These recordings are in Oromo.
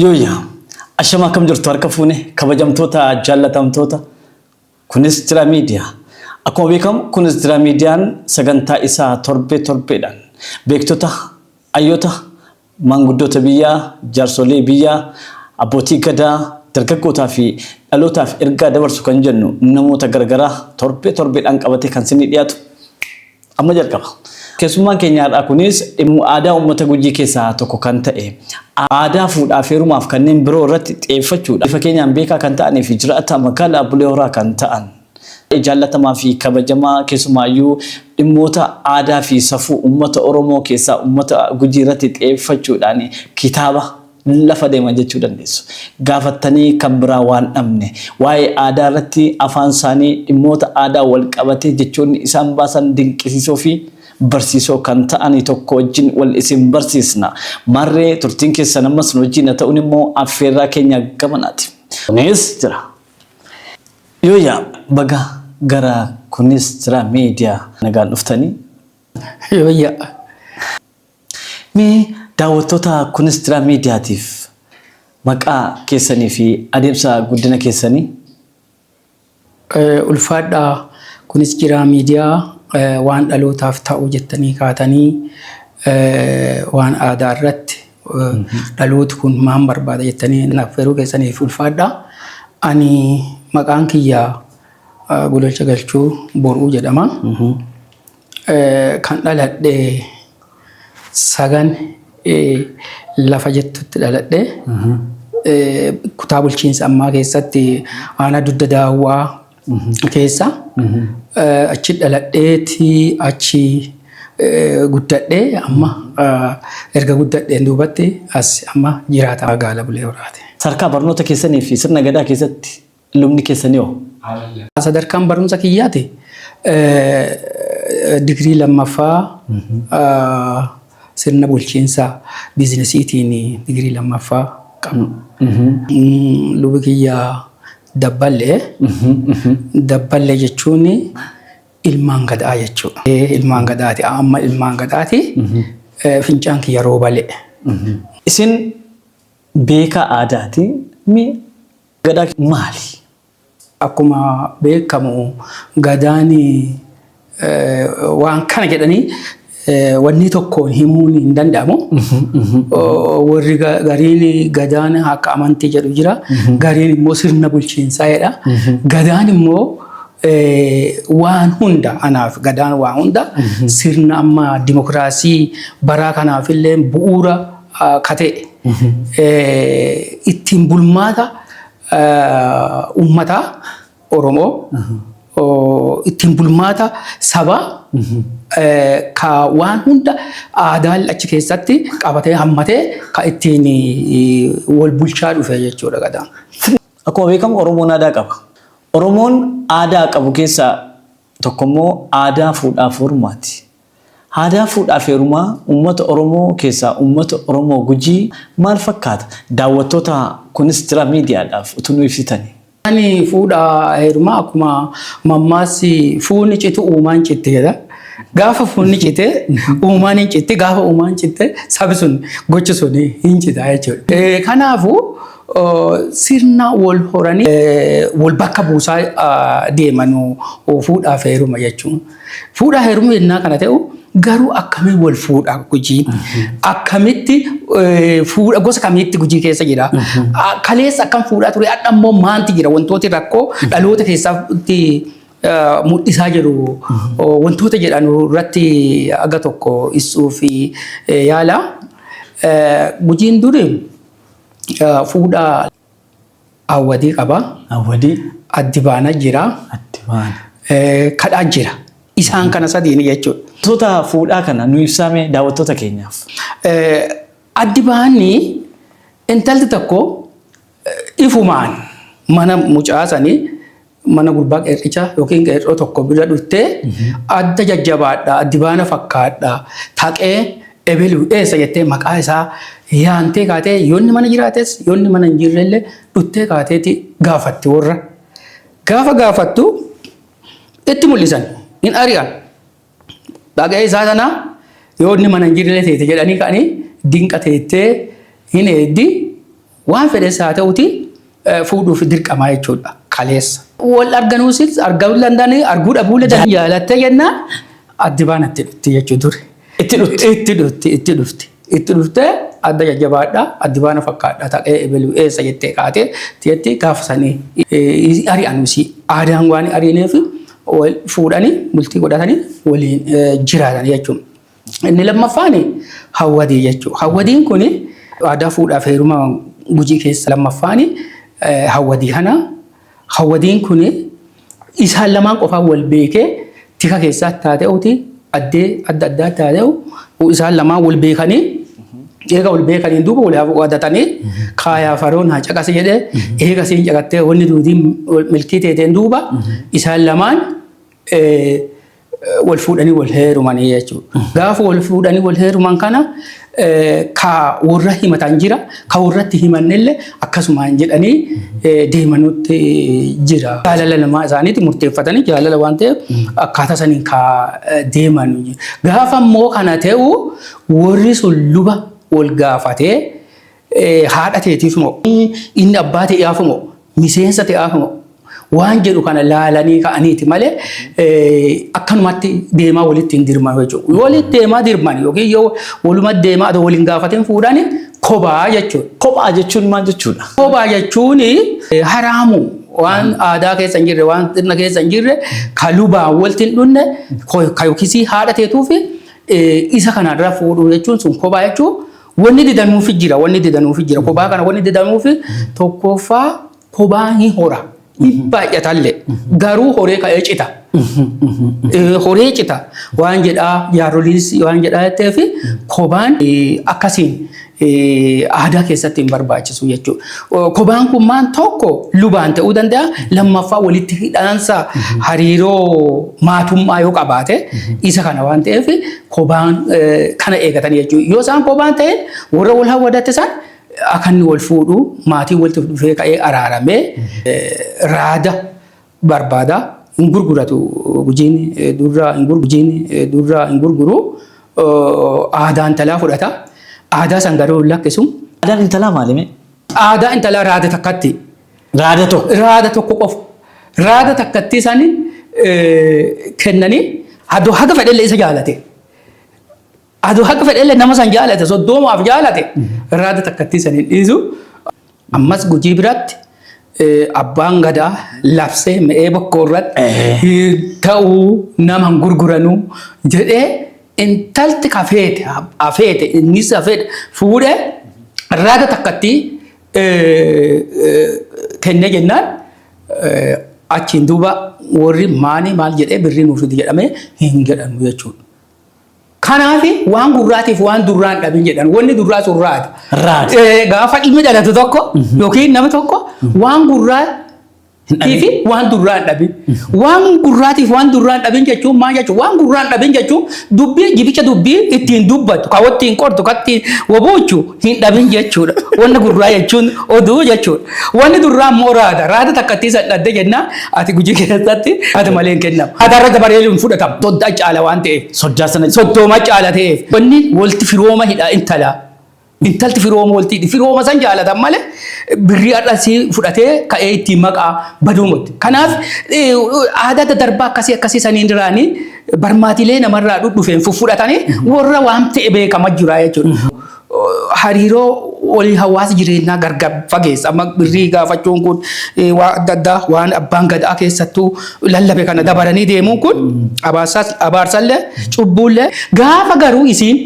Yooyyaa! Ashama akkam jirtu harka fuune kabajamtoota jaallatamtoota kunis jira miidiyaa. Akkuma beekamu kunis jira miidiyaan sagantaa isaa torbee torbeedhaan beektota, hayyoota, maanguddoota biyyaa, jaarsolii biyyaa, abbootii gadaa, dargaggootaa fi dhalootaaf ergaa dabarsu kan jennu namoota garagaraa torbee torbeedhaan qabatee kan sinii dhiyaatu amma jalqaba. Keessummaan keenya har'aa kunis aadaa uummata Gujii keessaa tokko kan ta'e aadaa fuudhaaf heerumaaf kanneen biroo irratti xiyyeeffachuudha. Bifa keenyaan beekaa kan ta'anii fi jiraataa magaalaa Bulee Horaa kan ta'an jaallatamaa fi kabajamaa keessumaayyuu dhimmoota aadaa fi safuu uummata Oromoo keessaa uummata Gujii irratti xiyyeeffachuudhaan kitaaba lafa deeman jechuu dandeessu. Gaafattanii kan biraa waan dhabne waa'ee aadaa irratti afaan isaanii dhimmoota aadaa wal qabatee jechoonni isaan baasan dinqisiisoo fi barsiisoo kan ta'anii tokko wajjin wal isin barsiisna. Marree turtiin keessan ammas nu wajjin haa ta'uun immoo affeerraa keenya gamanaati. Kunis jira. Yooyyaa baga gara kunis jira miidiyaa nagaan dhuftanii. Yooyyaa. Mee daawwattoota kunis jira miidiyaatiif maqaa keessanii fi adeemsa guddina keessanii. Ulfaadhaa kunis jira miidiyaa waan dhalootaaf ta'u jettanii kaatanii waan aadaa irratti dhalooti kun maan barbaada jettanii naaf yeroo keessaniif ulfaadhaa. Ani maqaan kiyya Gololcha Galchuu Boruu jedhama. Kan dhaladhe Sagan lafa jettutti dhaladhe. Kutaa bulchiinsa ammaa keessatti aanaa dugda daawwaa keessa achi dhaladheeti achi guddadhee amma erga guddadheen duubatti as amma jiraata magaala Bulee Horaati. Sadarkaa barnoota keessanii fi sirna gadaa keessatti lubni keessanii hoo? Sadarkaan barumsa kiyyaati digirii lammaffaa sirna bulchiinsa biizinesiitiin digirii lammaffaa qaba. Lubi kiyya Dabballee. Dabballee jechuun ilmaan gadaa jechuudha. Ilmaan gadaati. Amma ilmaan gadaati. Fincaan kiyya roobalee. Isin beekaa aadaati. Mee gadaa maali? Akkuma beekamu gadaan waan kana jedhanii wanni tokkoon himuun hin danda'amu. Warri gariin gadaan akka amantii jedhu jira. Gariin immoo sirna bulchiinsaa jedha. Gadaan immoo waan hunda anaaf gadaan waan hunda sirna amma dimokiraasii baraa kanaaf illee bu'uura ka ta'e ittiin bulmaata uummataa Oromoo ittiin bulmaata sabaa ka waan hunda aadaan achi keessatti qabatee hammatee ka ittiin wal bulchaa dhufe jechuudha gadaan. Akkuma beekamu Oromoon aadaa qaba. Oromoon aadaa qabu keessaa tokko immoo aadaa fuudhaaf heerumaati. Aadaa fuudhaaf heerumaa uummata Oromoo keessaa uummata Oromoo Gujii maal fakkaata? Daawwattoota kunis jira miidiyaadhaaf utuu nu ibsitanii. Ani fuudha heerumaa akkuma mammaassi fuunni citu uumaan citti jedha. Gaafa fuunni cite uumaan hin citti gaafa uumaan citte sabi sun gochi sun hin cita jechuudha. Kanaafuu sirna wal horanii wal bakka buusaa deeman fuudhaaf heeruma jechuun. Fuudhaa heeruma yennaa kana ta'u garuu akkamiin wal fuudha Gujiin? Akkamitti fuudha gosa kamiitti Gujii keessa jira? Kaleessa akkam fuudhaa ture hadha immoo maanti jira wantooti rakkoo dhaloota keessatti mul'isaa jiru wantoota jedhan irratti aga tokko ibsuuf yaala. Gujiin duri fuudha Awwadii qaba. Awwadii. Addibaana jira. Addibaana. Kadhaa jira. Isaan kana sadiini jechuudha. Wantoota fuudhaa kana nu ibsaame daawwattoota keenyaaf. Addibaanni intalti tokko ifumaan mana mucaa sanii mana gurbaa qeerricha yookiin qeerroo tokko bira dhuftee adda jajjabaadha, addibaana fakkaadha, taqee ebelu eessa jettee maqaa isaa yaantee kaatee yoonni mana jiraates yoonni mana hin jirrellee dhuttee kaateeti gaafatti warra. Gaafa gaafattu itti mul'isan hin ari'an. Dhaga'ee isaa sana yoonni mana hin jirre teete jedhanii ka'anii dinqa teettee hin eeddi. Waan fedhes haa ta'uti fuudhuuf dirqamaa jechuudha kaleessa. Wal arganuusis argamuu danda'anii arguu dhabuu danda'anii jaalattee jennaan addi baan itti dhufti jechuudha ture. Itti dhufti. Itti dhufti itti dhufti. Itti dhuftee adda jajjabaadha addi baana fakkaadha ta'ee ebelu eessa jettee kaatee jetti gaafa sanii ari'anuusi aadaan waan ariineef wal fuudhanii bultii godhatanii waliin jiraatan jechuudha. Inni lammaffaan hawwadii jechuudha. Hawwadiin kun aadaa fuudhaaf heeruma Gujii keessa lammaffaan hawwadii kana. Hawwadiin kun isaan lamaan qofaan wal beekee tika keessaa haa ta'uti addee adda addaa haa ta'u isaan lamaan wal beekanii eega wal beekaniin duuba wal waadatanii kaayaa faroon haa caqase jedhee eega siin caqattee wanni duudii milkii teeteen duuba isaan lamaan wal fuudhanii wal heerumanii jechuudha. Gaafa wal fuudhanii wal heeruman kana ka warra himatan jira, ka warratti himannellee akkasumaan jedhanii deemanutti jira. Jaalala lamaa isaaniitti murteeffatanii jaalala waan ta'eef akkaataa saniin ka deemanu. Gaafa immoo kana ta'u warri sun luba wal gaafatee haadha teetiif moo inni abbaa ta'eef moo miseensa ta'eef moo waan jedhu kana laalanii ka'aniiti malee akkanumatti deemaa walitti hin dirman jechuudha. Walitti deemaa dirman yookiin yoo waluma deemaa adoo waliin gaafateen fuudhani kophaa jechuudha. Kophaa jechuun maal jechuudha? Kophaa jechuun haraamu waan aadaa keessa hin jirre waan sirna keessa hin jirre ka lubaan walitti hin dhunne ka yookiis haadha teetuu fi isa kanarra fuudhuu jechuun sun kophaa jechuun wanni didanuufi jira wanni didanuufi jira kophaa kana wanni didanuufi tokkoffaa kophaa ni hora. Hin baay'atallee garuu horee ka'ee cita. Horee cita waan jedhaa jaaroliis waan jedhaa jettee fi kophaan akkasiin aadaa keessatti hin barbaachisu jechuudha. Kophaan kun maan tokko lubaan ta'uu danda'a lammaffaa walitti hidhaansa hariiroo maatummaa yoo qabaate isa kana waan ta'eef kophaan kana eegatanii jechuudha. Yoo isaan kophaan ta'een warra wal hawwatatte isaan akka inni wal fuudhu maatiin walitti dhufee ka'ee araaramee raada barbaada. Hin gurguratu Gujiin durraa hin gurgujiin durraa hin gurguru aadaa intalaa fudhata. Aadaa san garuu hin lakkisu. Aadaan intalaa maali mee? Aadaa intalaa raada takkatti. Raada tokko. Raada tokko qofa. Raada takkatti isaan kennanii adoo haga fedhellee isa jaalate. Adoo haga fedhellee nama san jaalate soddoomaaf jaalate raada takkatti san hin dhiisu. Ammas Gujii biratti abbaan gadaa labsee me'ee bokkoo irratti ta'uu nama hin gurguranuu jedhee intalti kafeete hafeete innis hafeete fuudhee raada takkatti kennee jennaan achiin duuba warri maanii maal jedhee birrii nuuf fidi jedhamee hin jedhamu jechuudha. Kanaaf waan gurraatiif waan durraa hin dhabin jedhan. Wanni durraa sun raada. Raada. Gaafa ilmi dhalatu tokko yookiin nama tokko waan gurraa fi waan durraa hin dhabin. Waan gurraatiif waan durraa hin dhabin jechuun maal jechuun? Waan gurraa hin dhabin jechuun dubbii jibicha dubbii ittiin dubbatu, kan ittiin qortu, kan ittiin wabuuchu hin dhabin jechuudha. Wanni gurraa jechuun oduu jechuudha. Wanni durraa immoo raada. Raada takka ittiin san dhabde jennaan ati Gujii keessatti ati malee hin kennamu. Adaarra dabaree hin fudhatamu. Soddaa caala waan ta'eef. Soddaa sana Soddooma caala ta'eef. Wanni walti firooma hidha intalaa. Intalti firooma walti hidhi. Firooma san jaalatan malee birrii har'a si fudhatee ka'ee ittiin maqaa baduu miti. Kanaaf aadaa daddarbaa akkasii akkasii saniin duraanii barmaatilee namarraa dhudhufeen fuffudhatanii warra waan ta'e beekama jira jechuudha. Hariiroo walii hawaasa jireenyaa gargar fageessa. Amma birrii gaafachuun kun waan adda addaa waan abbaan gadaa keessattuu lallabe kana dabaranii deemuun kun abaarsallee cubbuullee gaafa garuu isiin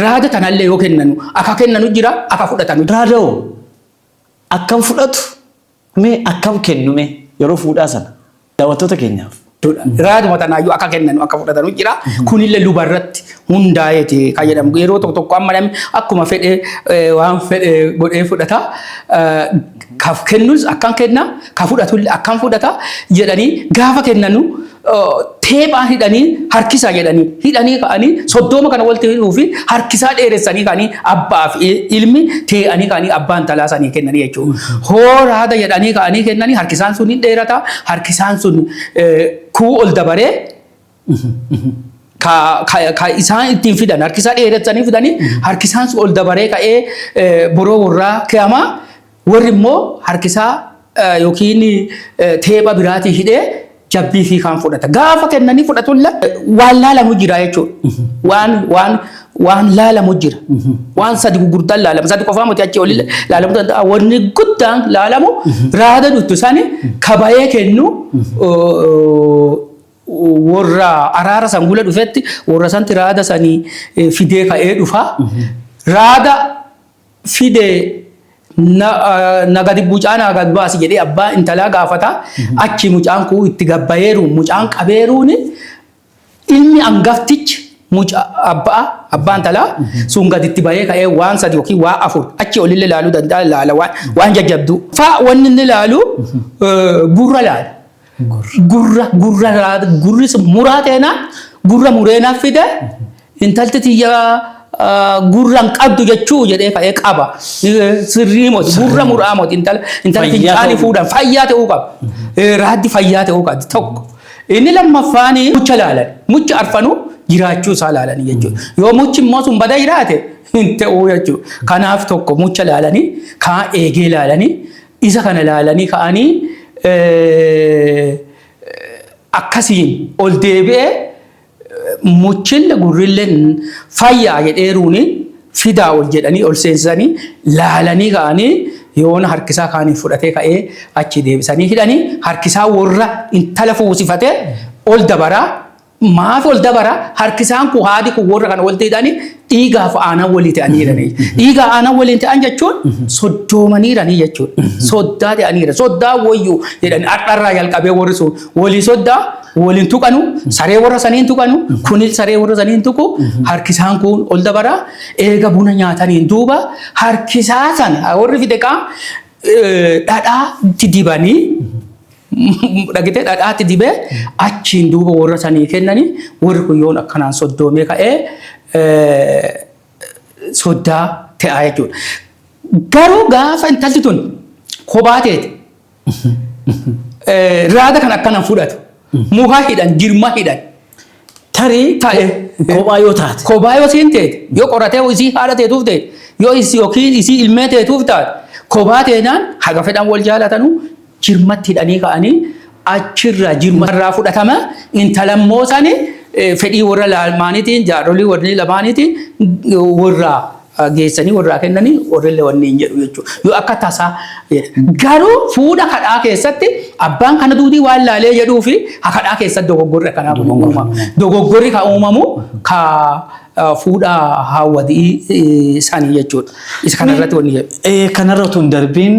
raada tanallee yoo kennanu akka kennanu jira akka fudhatanu. Raada hoo akkam fudhatu mee akkam kennu mee yeroo fuudhaa sana daawwattoota keenyaaf? Raaduma tanaayyuu akka kennanu akka fudhatanu jira. Kunillee luba irratti hundaa'eeti kan jedhamu. Yeroo tokko tokko amma namni akkuma fedhe waan fedhe godhee fudhata. Ka kennus akkam kenna, ka fudhatullee akkam fudhata jedhanii gaafa kennanu teephaan hidhanii harkisaa jedhanii hidhanii ka'anii 30 kana walitti hidhuu fi harkisaa dheeressanii ka'anii abbaa fi ilmi tee'anii ka'anii abbaan talaa sanii kennanii jechuudha. Hooraada jedhanii ka'anii kennanii harkisaan sun hin dheerata harkisaan sun kuu ol dabaree Ka isaan ittiin fidan harkisaa dheeressanii fidanii, harkisaan sun ol dabaree ka'ee boroo warraa ke'ama. Warri immoo harkisaa yookiin teepha biraatii hidhee jabbii fi kaan fudhata. Gaafa kennanii fudhatullee waan laalamu jira jechuudha. Waan laalamu jira. Waan sadi gurguddaan laalama. Sadi qofaa miti, achi olillee laalamuu danda'a. Wanni guddaan laalamu raada dhuttu sani kabayee kennu warra araara san gula dhufetti, warra santi raada sanii fidee ka'ee dhufa. Raada fidee na gadi mucaa na gad baasi jedhee abbaa intalaa gaafata. Achi mucaan kun itti gabbayeeru, mucaan qabeeruuni, ilmi hangaftichi mucaa abbaa intalaa sun gaditti bahee ka'ee waan sadi yookiin waa afur achi olillee laaluu danda'a, laala waan jajjabduu. Faa wanni inni laalu gurra laala. Gurra gurri muraa teenaa gurra mureenaa fide, intalti tiyya gurra hin qabdu jechuu jedhee ka'ee qaba. Sirrii moti, gurra muraa moti, intala fincaanii fuudhan fayyaa ta'uu qaba. Raaddi fayyaa ta'uu qabdi tokko. Inni lammaffaan mucha laalan. Mucha arfanuu jiraachuu isaa laalanii jechuudha. Yoo muchi immoo sun bada jiraate hin ta'uu jechuudha. Kanaaf tokko mucha laalanii, kaan eegee laalanii, isa kana laalanii ka'anii akkasiin ol deebi'ee muchille gurrillee fayyaa jedheeruuni fidaa ol jedhanii ol seensisanii laalanii ka'anii, yoona harkisaa kaanii fudhatee ka'ee achi deebisanii hidhanii harkisaa warra intala fuusifatee ol dabaraa. Maaf ol dabaraa? Harkisaan kun, haadi kun warra kana walitti hidhanii dhiigaaf aanan walii ta'anii jedhanii. Dhiigaa aanan waliin ta'an jechuun soddoomaniiranii jechuudha. Soddaa ta'aniira. Soddaa wayyuu jedhanii har'arraa jalqabee warri sun walii soddaa waliin tuqanu, saree warra saniin tuqanu, kunis saree warra saniin tuqu. Harkisaan kun ol dabaraa. Eega buna nyaataniin duuba harkisaa sana warri fide qaa dhadhaatti dibanii, dhagitee dhadhaatti dibee achiin duuba warra sanii kennanii, warri kun yoon akkanaan soddoomee ka'ee soddaa ta'aa jechuudha. Garuu gaafa intalti tun kophaa teete raada kan akkanaan fudhatu, muka hidhan, jirma hidhan. Tarii Ta'e. Kophaa yoo taate. Kophaa yoo isiin teete, yoo qoratee isii haadha teetuuf teete, yoo isii yookiin isii ilmee teetuuf taate, kophaa teenaan haga fedhan wal jaalatanuu jirmatti hidhanii ka'anii achirraa jirma irraa fudhatama. Intalammoo sani fedhii warra lamaaniitiin, jaarsolii warri lamaaniitiin warra geessanii warraa kennanii, warrillee wanni hin jedhu jechuudha. Yoo akka tasaa garuu fuudha kadhaa keessatti abbaan kana duudii waan laalee jedhuu fi kadhaa keessatti dogoggorri akkanaa kun uumamu. Dogoggorri kan uumamu ka fuudha haawwadii sanii jechuudha. Isa kanarratti wanni jedhu. Kanarra otoo hin darbiin,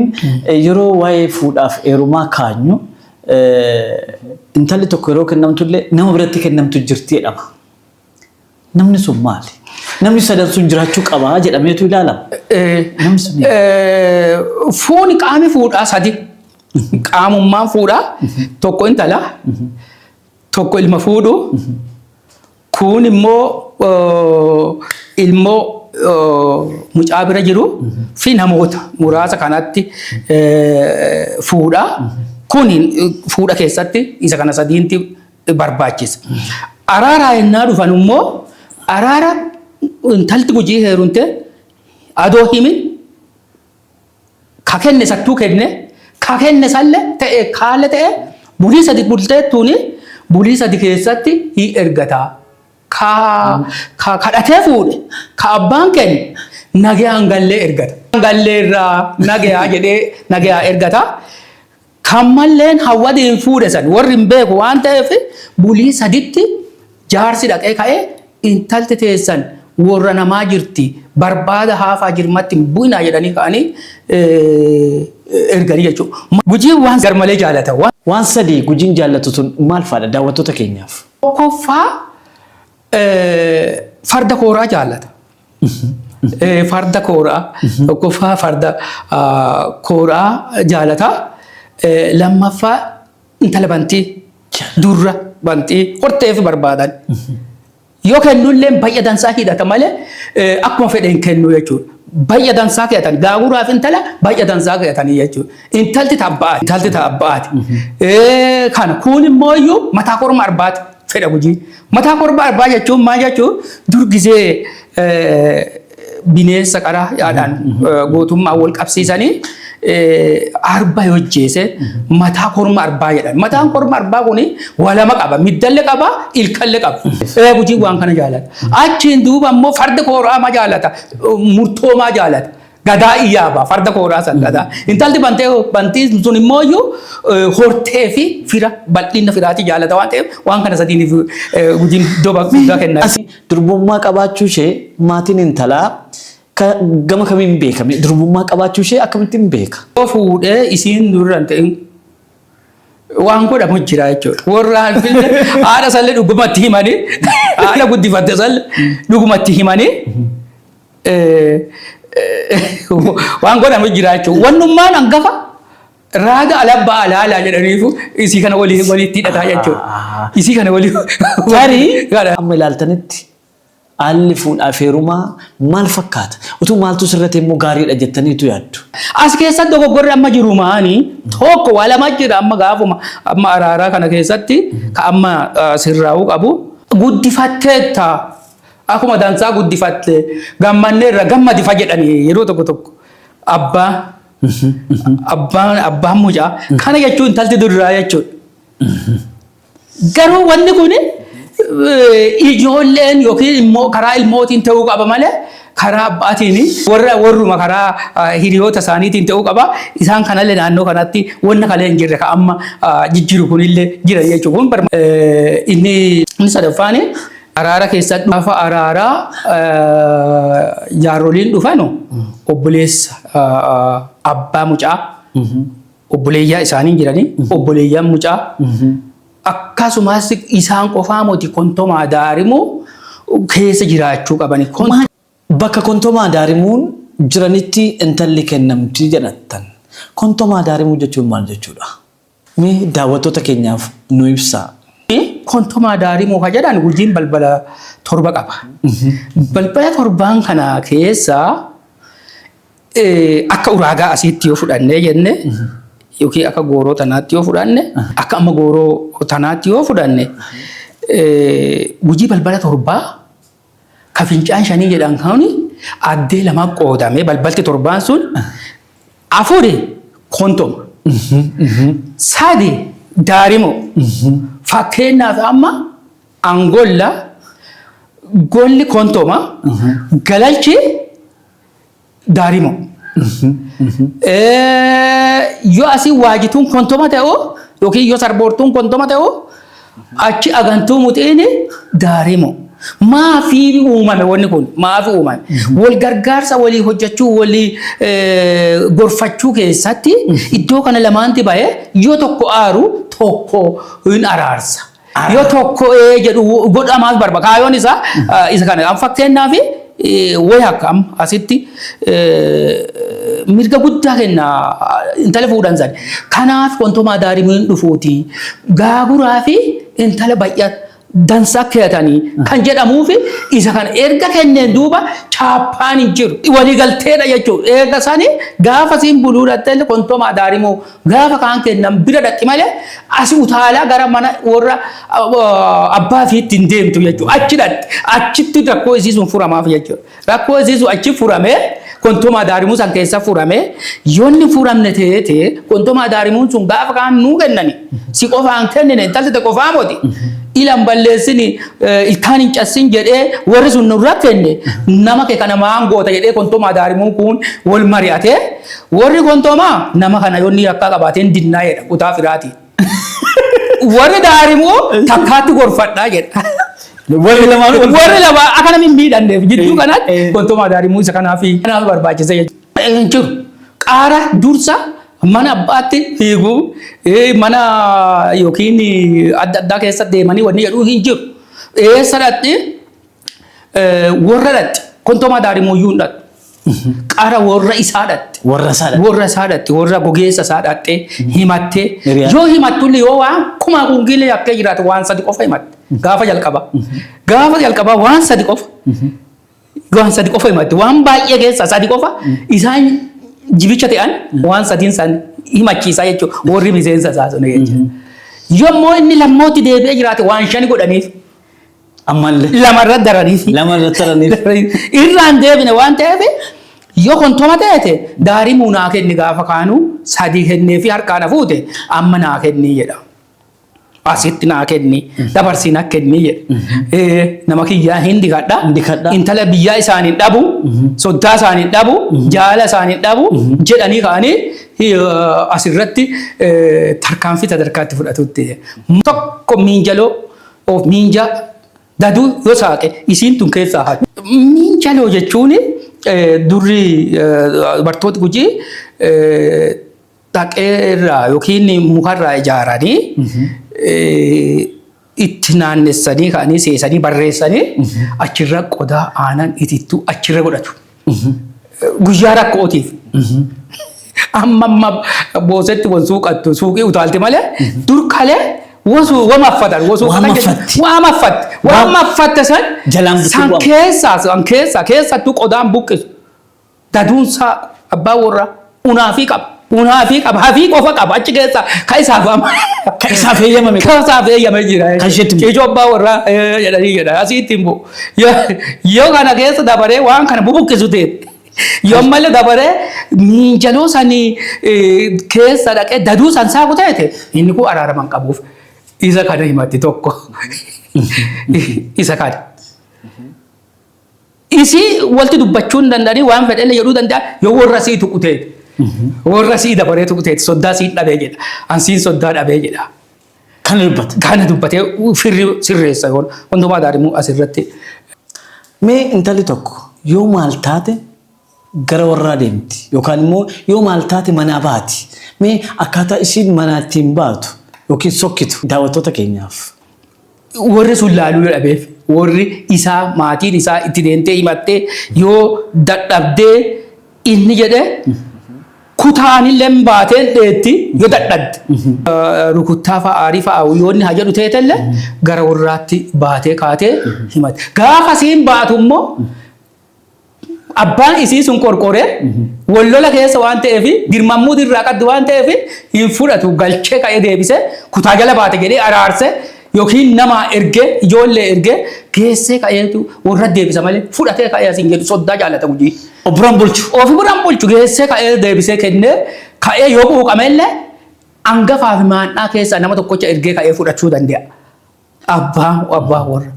yeroo waa'ee fuudhaaf heerumaa kaanyu, intalli tokko yeroo kennamtullee nama biratti kennamtu jirti jedhama. Namni sun maali? Namni sadan sun jiraachuu qabaa jedhameetu ilaalama. Namni sun Fuuni qaami fuudhaa sadi. Qaamummaan fuudhaa tokko intala, tokko ilma fuudhu, kun immoo ilmoo mucaa bira jiru fi namoota muraasa kanatti fuudha. Kun fuudha keessatti isa kana sadiinti barbaachisa. Araaraa yennaa dhufan immoo, araara intalti Gujii heerumte adoo himin ka kenne sattuu kenne, ka kenne salle ta'e kaale ta'e, bulii 3 bulteettuuni bulii 3 keessatti hin ergata. Ka kadhatee fuudhe, ka abbaan kenne nagayaan gallee ergata. Gallee irraa nagayaa jedhee nagayaa ergata. Kan malleen hawwadiin fuudhe san warri hin beeku waan ta'eef, bulii saditti jaarsi dhaqee ka'ee intalti teessan warra namaa jirti, barbaada haafaa, jirmatti hin bu'inaa jedhanii ka'anii erganii jechuudha. Gujiin waan garmalee jaalata. Waan sadii Gujiin jaallatu sun maal fa'aadha daawwattoota keenyaaf? Tokkoffaa farda kooraa jaallata. Farda kooraa, tokkoffaa farda kooraa jaalata. Lammaffaa intala bantii, durra bantii horteef barbaadan. Yoo kennullee baay'ee dansaa hidhata malee akkuma fedhe hin kennu jechuudha. Baay'ee dansaa keetan gaaguraaf intala baay'ee dansaa keetanii jechuudha. Intalti taabbaati. Intalti taabbaati. Kana kun immoo iyyuu mataa korma arbaati. fedha Gujii. Mataa korma arbaa jechuun maal jechuun? Dur gizee bineensa qara yaadaan gootummaa wal qabsiisanii arba yoo ajjeese mataa korma arbaa jedhan. Mataan korma arbaa kun waa lama qaba. Middallee qaba, ilkallee qaba. Gujiin waan kana jaalata. Achiin duuba immoo farda kooraa jaalata. Murtoomaa jaalata. Gadaa iyyaaba farda kooraa san gadaa. Intalti bantee bantii sun immoo iyyuu hortee fi fira bal'ina firaati jaalata waan ta'eef waan kana sadiiniif Gujiin iddoo guddaa kenna. Durbummaa qabaachuu ishee maatiin intalaa gama kamiin beekame? Durbummaa qabaachuu ishee akkamittiin beeka? Yoo fuudhee isiin durra hin ta'in waan godhamu jira jechuudha. Warra illee haadha sallee dhugumatti himanii, haadha guddifatte sallee dhugumatti himanii waan godhamu jira jechuudha. Wannummaan hangafa raaga alabbaa alaalaa jedhaniifu isii kana walii walitti hidhataa jechuudha. Isii kana walii. Tarii amma ilaaltanitti haalli fuudhaaf heerumaa maal fakkaata? Utuu maaltu sirrate immoo gaariidha jettaniitu yaaddu? As keessatti dogoggorri amma jiru maani? Tokko waa lama jira. Amma gaafuma amma araaraa kana keessatti ka amma sirraa'uu qabu. Guddifatteetta, akkuma dansaa guddifatte, gammanneerra, gammadifa jedhanii yeroo tokko tokko abbaa abbaan abbaan mucaa kana jechuun intalti durraa jechuudha. Garuu wanni kun ijoolleen yookiin immoo karaa ilmootiin ta'uu qaba malee karaa abbaatiin warra warruma karaa hiriyoota isaaniitiin ta'uu qaba. Isaan kanallee naannoo kanatti wanna kalee hin jirre ka amma jijjiiru kunillee jira jechuudha. Kun inni sadaffaan araara keessatti gaafa araaraa jaarroliin dhufanu obboleessa abbaa mucaa, obboleeyyaa isaanii jiranii, obboleeyyaan mucaa akkasumas isaan qofaa moti, kontomaa daarimoo keessa jiraachuu qabani. Bakka kontomaa daarimuun jiranitti intalli kennamti jedhattan. Kontomaa daarimuu jechuun maal jechuudha? Mee daawwattoota keenyaaf nu ibsaa. Kontomaa daarimoo ka jedhan, Gujiin balbala torba qaba. Balbala torbaan kana keessa akka uraagaa asiitti yoo fudhannee jenne yookiin akka gooroo tanaatti yoo fudhanne, akka amma gooroo tanaatti yoo fudhanne, Gujii balbala torbaa ka fincaan shanii jedhan kuni addee lama qoodame. Balbalti torbaan sun afuri kontoma, sadi daarimo. Fakkeenyaaf amma angolla golli kontoma, galalchi daarimo. Yoo asii waajituun kontoma ta'u yookiin yoo sarboortuun kontoma ta'u, achi agantuu muxiin daarimo. Maafii uumame wanni kun? Maafi uumame? Wal gargaarsa walii hojjechuu, walii gorfachuu keessatti iddoo kana lamaanti bahee yoo tokko aaru tokko hin araarsa. Yoo tokko ee jedhu godhamaaf barba. Kaayoon isaa isa kana. Fakkeenyaaf wayi akka amma asitti mirga guddaa kenna intala fuudhan sani. Kanaaf kontomaa daarimuun dhufuuti. Gaaguraa fi intala baay'ee dansaa keeyatanii kan jedhamuufi isa kana. Erga kenneen duuba chaappaan hin jiru. Waliigalteedha jechuudha. Erga sani gaafa siin buluu dhattee kontomaa daarimoo gaafa kaan kennan bira dhaqxi malee asi utaalaa gara mana warra abbaa fiitti hin deemtu jechuudha. Achi dhaqxi. Achitti rakkoo isii sun furamaaf jechuudha. Rakkoo isii sun achi furamee, kontomaa daarimuu san keessa furamee, yoonni furamne teete kontomaa daarimuun sun gaafa kaan nuu kennani si qofaan kennine, intalti te qofaa moti, ilan balleessini, ilkaan hin cassin jedhee warri sun nurra kenne, nama kee kana maan goota jedhee kontomaa daarimuun kun wal mari'atee, warri kontomaa nama kana yoonni yakkaa qabaateen dinnaa jedha kutaa firaati. Warri daarimuu takkaatti gorfadhaa jedha. Warri lamaan Warri lama akka namni hin miidhamneef jidduu kanatti kontomaa daarimuu isa kanaaf kanaaf barbaachisa jechuudha. Hin jiru. Qaara dursa mana abbaatti fiiguu, mana yookiin adda addaa keessa deemanii wanni jedhuu hin jiru. Eessa dhaqxi? Warra dhaqxi. Kontomaa daarimuu iyyuu hin dhaqxu. Qara warra isaa dhaqxi. Warra isaa dhaqxi. Warra isaa dhaqxi. Warra gogeessa isaa dhaqxee himattee. Yoo himattullee, yoo waan kumaa kungiilee akka jiraatu, waan sadi qofa himatte. Gaafa jalqaba. Gaafa jalqabaa waan sadi qofa. Waan sadi qofa himatte. Waan baay'ee keessaa sadi qofa isaan jibicha ta'an waan sadiin isaan himachiisaa jechuudha. Warri miseensa isaa sun jechuudha. Yommuu inni lammootti deebi'ee jiraate waan shani godhaniif. Ammallee. Lamarra daraniif. Lamarra daraniif. Irraan deebine waan ta'eef yoo kontoma ta'ete daarimuu naa kenni gaafa kaanu sadii kennee fi harkaa na fuute amma naa kenni jedha. Asitti naa kenni dabarsii na kenni jedha. Nama kiyyaa hin dikadha. Dikadha. Intala biyyaa isaanii dhabu, soddaa isaanii dhabu, jaala isaanii dhabu jedhanii ka'anii asirratti tarkaanfii sadarkaatti fudhatutti. Tokko miinjaloo of miinjaa daduu yoo saaqe isiin tun keessaa haati. Miinjaloo jechuun durri dubartooti Gujii dhaqee irraa yookiin mukarraa ijaaranii itti naannessanii ka'anii seesanii barreessanii achirra qodaa aanan itittuu achirra godhatu. Guyyaa rakkootiif. Amma amma boosetti wan suuqattu suuqii utaalti malee dur kalee wasu wama affatan wasu Waan maffatti. Waan maffatti. Waan maffatte san Jalaan buttee san bu'ama. keessaa san keessaa keessattuu qodaan buqqisu. Daduunsaa abbaa warraa unaafii qaba. Unaafii qaba. Hafii qofa qaba achi keessaa ka isaaf ama. Ka isaaf eeyyamame. Ka isaaf eeyyame jira. Kan isheetti hin bu'u. Ijoo abbaa warraa jedhanii jedha. Asii ittiin bu'u. Yoo kana keessa dabaree waan kana bubuqqisu ta'e. Yoo malee dabaree miinjaloo sanii keessa dhaqee daduu san saaqu ta'e inni kun araarama hin qabuuf. Isa kana himatti tokko. Isa kana. Isii walti dubbachuu hin danda'anii waan fedhellee jedhuu danda'a yoo warra sii tuqu ta'e. Warra sii dabaree tuqu ta'e soddaa siin dhabee jedha. Ansiin soddaa dhabee jedha. Kana dubbata. Kana dubbatee firri sirreessa yoon hundumaa daarimuu asirratti. Mee intalli tokko yoo maal taate gara warraa deemti yookaan immoo yoo maal taate manaa baati. Mee akkaataa isiin manaa ittiin baatu yookiin sokkitu daawwattoota keenyaaf. Warri sun laaluu dhabeef warri isaa maatiin isaa itti deemtee himattee yoo dadhabdee inni jedhe kutaanillee baateen dheetti yoo dadhabde. Rukuttaa fa'a aarii fa'a yoo inni haa jedhu teetellee gara warraatti baatee kaatee himate. Gaafa siin baatu immoo abbaan isii sun qorqoree wal lola keessa waan ta'eef dirmammuu irraa qabdu waan ta'eef hin fudhatu galchee ka'ee deebisee kutaa jala baate jedhee araarse yookiin nama ergee ijoollee ergee geessee ka'eetu warra deebisa malee fudhatee ka'ee asiin jedhu soddaa jaalata Gujii. Of biraan bulchu. Ofi biraan bulchu geessee ka'ee deebisee kennee ka'ee yoo quuqamellee hangafaa fi maandhaa keessaa nama tokkocha ergee ka'ee fudhachuu danda'a. Abbaa warra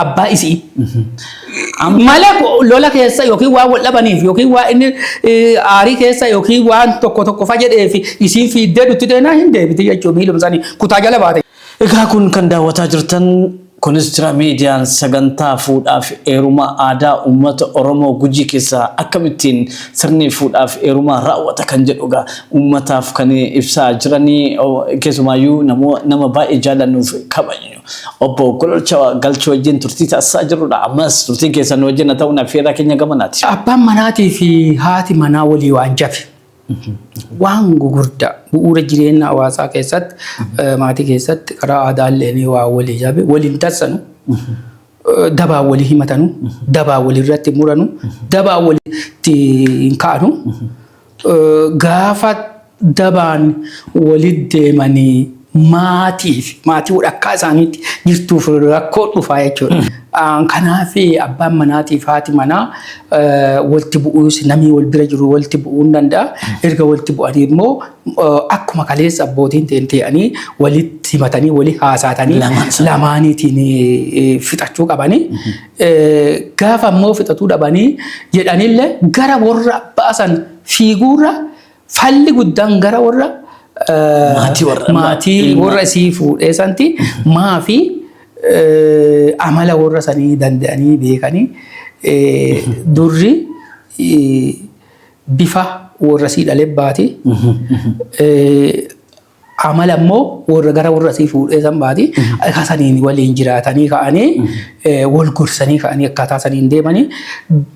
abbaa isii. Malee lola keessa yookiin waan wal dhabaniif yookiin waan inni aarii keessa yookiin waan tokko tokko fa jedheef isiin fiiddee dhutti deenaa hin deebiti jechuun miiluma isaanii kutaa jala baate. Egaa kun kan daawwataa jirtan kunis jira miidiyaan sagantaa fuudhaaf heerumaa aadaa uummata Oromoo Gujii keessaa akkamittiin sirni fuudhaaf heerumaa raawwata kan jedhu egaa uummataaf kan ibsaa jiranii keessumaayyuu nama baay'ee jaallannuuf kabajnu obbo Gololcha Galchoo wajjin turtii taasisaa jirrudha. Ammas turtiin keessan wajjin haa ta'uun affeerraa keenya gamanaati. Abbaan manaatii fi haati manaa walii waan jabe. Waan gugurdaa bu'uura jireenya hawaasaa keessatti maatii keessatti karaa aadaallee waa walii jabe waliin tassanu dabaa walii himatanu dabaa walirratti muranu dabaa walitti hin kaa'anu gaafa dabaan walitti deemanii maatiif maatii walakkaa isaaniitti jirtuuf rakkoo dhufaa jechuudha. Kanaaf abbaan manaatiif haati manaa walitti bu'uus namni wal bira jiru walitti bu'uu hin danda'a. Erga walitti bu'anii immoo akkuma kaleessa abbootiin ta'anii walitti himatanii walii haasaatanii lamaaniitiin fixachuu qabanii. Gaafa immoo fixatuu dhabanii jedhanillee gara warra baasan fiiguurra falli guddaan gara warra maatii warra isii fuudhee santi maafi amala warra sanii danda'anii beekanii durri bifa warra sii dhalee baati. Amala immoo warra gara warra sii fuudhee san baati. Akka saniin waliin jiraatanii ka'anii wal gorsanii ka'anii akkaataa saniin deemanii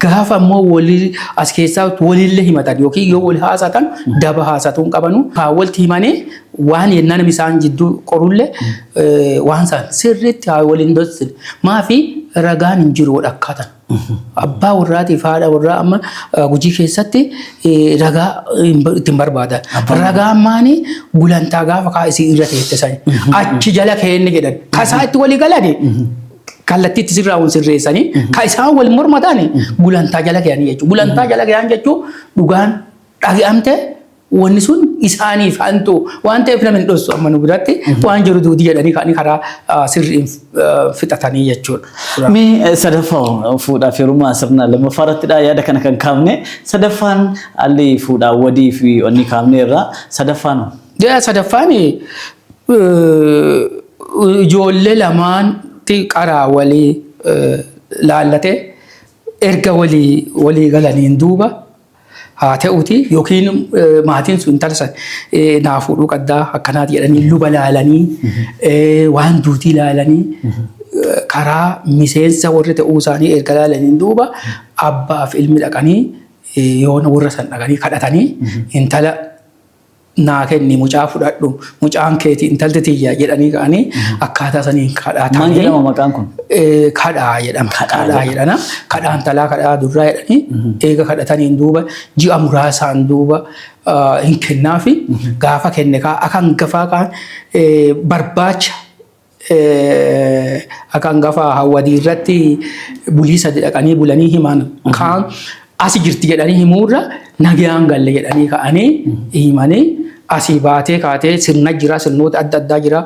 gaafa immoo walii as keessaa walillee himatan yookiin yoo wal haasatan daba haasatuu hin qabanu. Haa walitti himanii waan yennaa namni isaan jidduu qorullee waan isaan sirriitti haa waliin dorsine. Maafi ragaan hin jiru walakkaatan. Abbaa warraatiif haadha warraa amma Gujii keessatti ragaa ittiin barbaadan. Ragaan maani gulantaa gaafa kaa isii irra teette sani. Achi jala keenne jedhan. Kasaa itti walii galani kallattiitti sirraa wal sirreessanii ka isaan wal mormatan gulantaa jala keeyanii jechuudha. Gulantaa jala keeyan jechuun dhugaan dhaga'amte wanni sun isaaniif hantu waan ta'eef namni hin dhossu amma nu biratti waan jiru duudi jedhanii ka'anii karaa sirriin fixatanii jechuudha. Mee sadaffaa fuudhaa fi heerumaa sirna lammaffaa irrattidha yaada kana kan kaafne. Sadaffaan haalli fuudhaa wadii fi onni kaafne irraa sadaffaan hoo? Sadaffaan ijoollee lamaanti qaraa walii laallatee erga walii galaniin duuba haa ta'uti yookiin maatiin sun intala san naa fuudhuu qabdaa akkanaati jedhanii luba laalanii waan duutii laalanii karaa miseensa warri ta'uu isaanii erga laalaniin duuba abbaaf ilmi dhaqanii yoona warra san dhaqanii kadhatanii intala naa kenni mucaa fudhadhu mucaan keeti intalti tiyya jedhanii ka'anii akkaataa saniin kadhatanii. Maal jedhama maqaan kun? Kadhaa jedhama. Kadhaa jedhama. Kadhaa intalaa kadhaa durraa jedhanii eega kadhataniin duuba ji'a muraasaan duuba hin kennaafi gaafa kenne kaa akka hangafaa kaan barbaacha akka hangafa hawwadii irratti bulii sadi dhaqanii bulanii himan kaan asi jirti jedhanii himuurra nagayaan galle jedhanii ka'anii himanii asii baatee kaatee sirna jira sirnoota adda addaa jira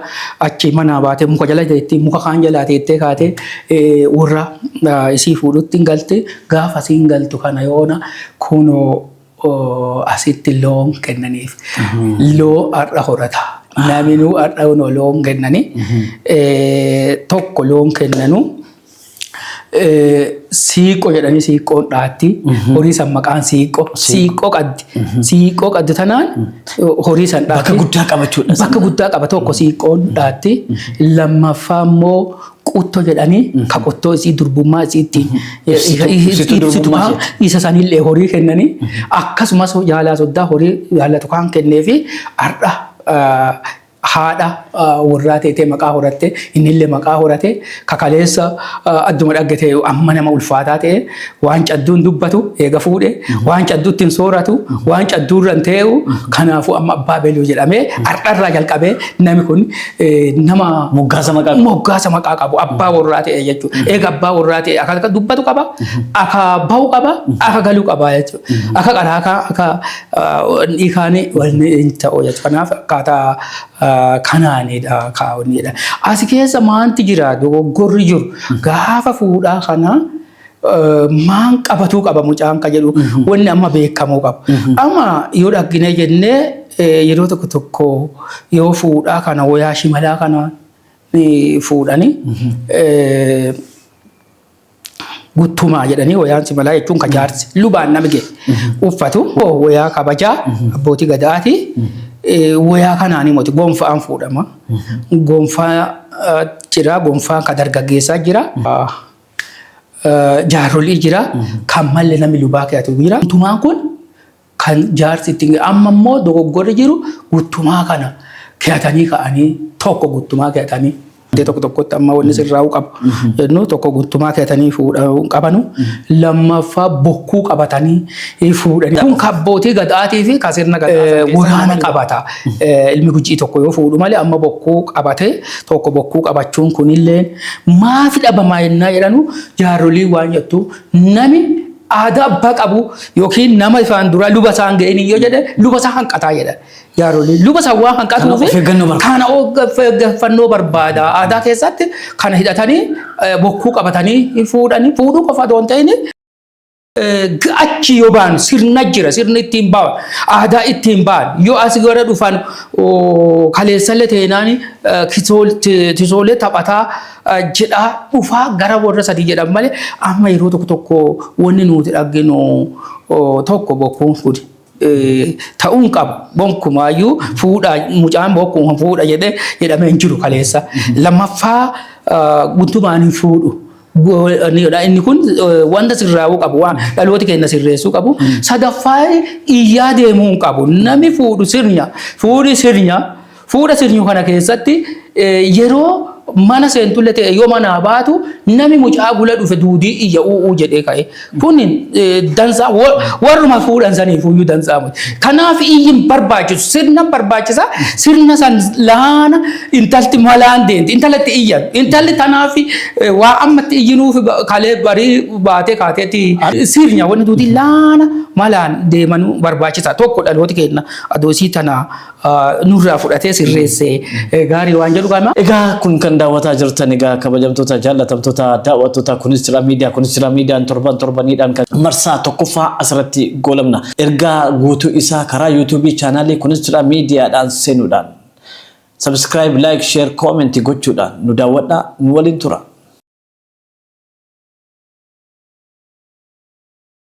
achi manaa baatee muka jala teettee muka kaan jalaa teettee kaatee warra isii fuudhutti hin galte gaafa asiin galtu kana yoona kunoo asitti loon kennaniif. Loo har'a horata. Naminuu har'a loon kennani. Tokko loon kennanu. Siiqqoo jedhanii siiqqoon dhaatti. Horii san maqaan siiqqoo. Siiqqoo qaddi. Siiqqoo qaddi tanaan horii san dhaatti. Bakka guddaa qabachuudha. Bakka guddaa qaba tokko siiqqoon dhaatti. Lammaffaa immoo qutto jedhanii ka qottoo isii durbummaa isii ittiin ibsitu isa sanillee horii kennanii akkasumas jaalaa soddaa horii jaallatu kaan kenneefi har'a haadha warraa teetee maqaa horatte innillee maqaa horate kakaleessa adduma dhaggate amma nama ulfaataa ta'e waan cadduun dubbatu eega fuudhe waan cadduu ittiin sooratu waan cadduu irra hin tee'u kanaafuu amma abbaa beluu jedhamee har'arraa jalqabee namni kun nama Moggaasa maqaa qabu. Moggaasa maqaa qabu abbaa warraa ta'e jechuudha. Eega abbaa warraa ta'e akka dubbatu qaba, akka bahu qaba, akka galu qaba jechuudha. Akka qaraa akka dhiikaanii wanni hin ta'u jechuudha. Kanaaf akkaataa kanaanidha kaa'uunidha. As keessa maanti jira dogoggorri jiru gaafa fuudhaa kana maan qabatuu qaba mucaan ka jedhu wanni amma beekamuu qaba. Amma yoo dhaggine jennee yeroo tokko tokko yoo fuudhaa kana wayaa shimalaa kana fuudhanii guttumaa jedhanii wayaan shimalaa jechuun ka jaarsi lubaan nami ga'e uffatu wayaa kabajaa abbootii gadaati. Wayaa kanaan himoti gonfaan fuudhama. Gonfaa jira gonfaan ka dargaggeessaa jira. Jaarolii jira kan malle namni lubaa keeyatu jira. Guttumaan kun kan jaarsi ittiin amma immoo dogoggorri jiru guttumaa kana keeyatanii ka'anii tokko guttumaa keeyatanii tokko tokkotti amma wanni sirraa'uu qabu jennu tokko guttumaa keeyatanii fuudhuu qabanu lammaffaa bokkuu qabatanii fuudhanii kun kabbootii gadaatii fi ka sirna gadaa waraana qabata ilmi Gujii tokko yoo fuudhu malee amma bokkuu qabate tokko bokkuu qabachuun kunillee maafi dhabamaa yennaa jedhanu jaarolii waan jettu nami aadaa abbaa qabu yookiin nama ifaan duraa luba isaan ga'een yoo jedhe luba isaa hanqataa jedha. Jaarolii luba isaa waan hanqatuuf Kana of eeggannoo barbaada. Kana of eeggannoo barbaada. Aadaa keessatti kana hidhatanii bokkuu qabatanii fuudhanii fuudhuu qofa otoo hin ta'in achi yoo ba'an sirna jira sirni ittiin ba'an aadaa ittiin ba'an yoo as gara dhufan kaleessallee teenaan tisoolee taphataa jedhaa dhufaa gara warra sadii jedhan malee amma yeroo tokko tokko wanni nuti dhagginu tokko bokkuun kun ta'uu hin qabu. Gonkumaayyuu fuudha mucaan bokkuun fuudha jedhee jedhamee hin jiru kaleessa. Lammaffaa guntumaan hin fuudhu. Inni kun wanta sirraa'uu qabu waan dhalooti keenya sirreessuu qabu. Sadaffaa iyyaa deemuu hin qabu. Nami fuudhu sirnya fuudhi sirnya fuudha sirnyu kana keessatti yeroo Mana seentullee ta'e yoo manaa baatu nami mucaa gula dhufe duudii iyya u'uu jedhee ka'e. Kun dansaa warruma fuudhan saniif iyyuu dansaa miti. Kanaaf iyyi hin barbaachisu, sirna barbaachisa. Sirna san laana intalti malaan deemti, intalatti iyyan. Intalli tanaaf waa ammatti iyyinuuf kalee barii baatee kaateetti sirna wanni duudii laana malaan deemanuu barbaachisa. Tokko dhalooti kenna adoosii tana nurraa fudhatee sirreessee gaarii waan jedhu qaba. Egaa kun kan daawwataa jirtan, egaa kabajamtoota jaallatamtoota daawwattoota Kunis Jira Miidiyaa, Kunis Jira Miidiyaan torban torbaniidhaan kan marsaa tokkoffaa asirratti goolabna. Ergaa guutuu isaa karaa YouTube chaanaalii Kunis Jira Miidiyaadhaan seenuudhaan subscribe, like, share, comment gochuudhaan nu daawwadhaa, nu waliin tura.